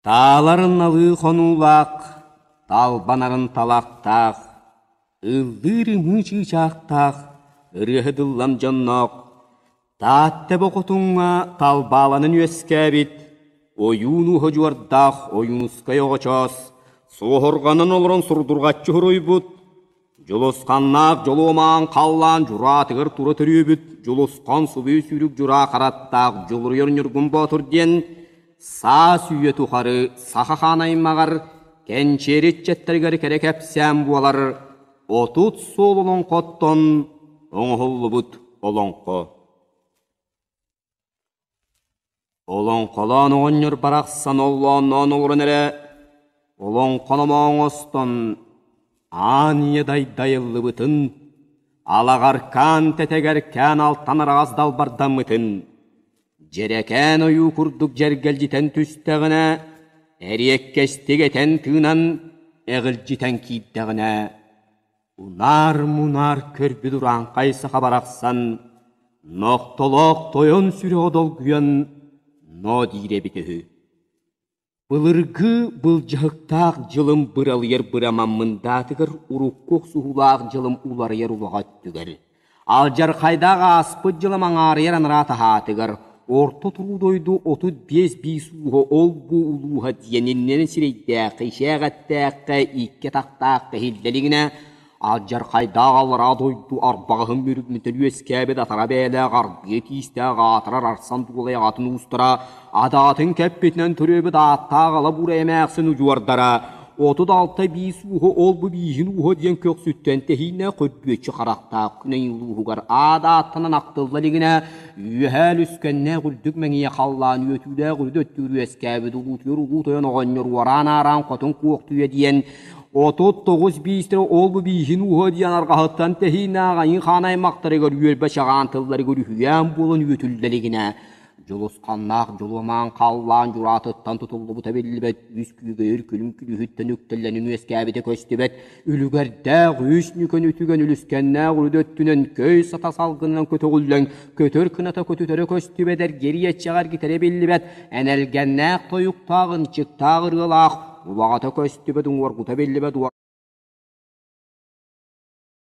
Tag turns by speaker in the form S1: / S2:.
S1: Тааларын налыы хонуулаах, талбанарын талахтаах, ыллыыр ымыы чыычаахтаах, ырыаһыт ыллам дьонноох, Таатта Бохотуҥҥа талбааланан үөскээбит, ойуун ууһа дьуордаах Ойуунускай оҕочоос, суоһурҕанан олорон сурдурҕаччы суруйбут, Дьулусханнаах дьолуомаан халлаан дьураатыгар тура төрүөбүт Дьулусхан субуйу сүүрүк дьураа хараттаах Дьулуруйар Ньургун Боотур диэн саас үйэ тухары саха хаан аймаҕар кэнчиэри ыччаттарыгар кэрэ кэпсээн буолар 30 суол олоҥхоттон оҥоһуллубут олоҥхо. Олоҥхолоон оҕонньор барахсан оллоонноон олорон эрэ олоҥхономоо оҥостон аан ийэ дайдайыллыбытын, алаҕаркаан тэтэгэркээн алтан араҕас далбардаммытын, дьэрэкээн ойуу курдук дьэргэлдьитэн түстэҕинэ, эриэккэстик этэн-тыынан эҕилдьитэн киирдэҕинэ, Унаар-мунаар көрбүт урааҥхай саха барахсан нохтолоох тойон сүрэҕэ долгуйан ноо диир эбитэ үһү. Былыргы былдьаһыктаах дьылым быралыйар бырамаммындаатыгар урукку охсуһуулаах дьылым уларыйар улаҕа өттүгэр, алдьархайдаах ааспыт дьылым аҥаарыйар анараа таһаатыгар Орто туруу дойду 35 биис ууһа ол-бу улууһа диэн иннинэн сирэйдээххэ, ишээх эттээххэ, икки атахтаахха иһиллэ илигинэ, алдьархайдаах аллараа дойду арбаҕаһын мүрүгүнтэн үөскээбит атара бэйэлээх арбыйа тиистээх аатырар арсан дуолай аҕатын уустара адаатын кэппитинэн төрөөбүт ааттаах ала бура эмээхсин удьуордара 36 биис ууһа ол-бу бииһин ууһа диэн көхсүттэн тэһииннээх көрбүөччү харахтаах күнэйин улууһугар аат ааттанан ахтылла илигинэ Үөһээ үлүскэннээх үрдүк мэҥиэ халлаан үөтүүлээх үрдү өттүгэр үөскээбит улуутуйар улуу тойон оҕонньор уораан-аараан хотун куохтуйа диэн 39 биистэрэ ол-бу бииһин ууһа диэн арҕаһыттан тэһииннээх айыы хаан аймахтарыгар үөрбэ чаҕаан тылларыгар үһүйээн буолан үөтүллэ илигинэ Дьулусханнаах дьулумаан халлаан дьураатыттан тутуллубута биллибэт үс күүгэйэр күлүм күлүүһүттэн үктэллэнин үөскээбитэ көстүбэт үлүгэрдээх үс нүкэн үтүгэн үлүскэннээх үрүт өттүнэн көй сата салгынынан көтөҕүллэн көтөр кыната көтүтэрэ көстүбэт эргириэччэҕэ эргитэрэ биллибэт энэлгэннээх тойуктаах ынчыктаах ырыалаах улаҕата көстүбэт уҥуоргута биллибэт.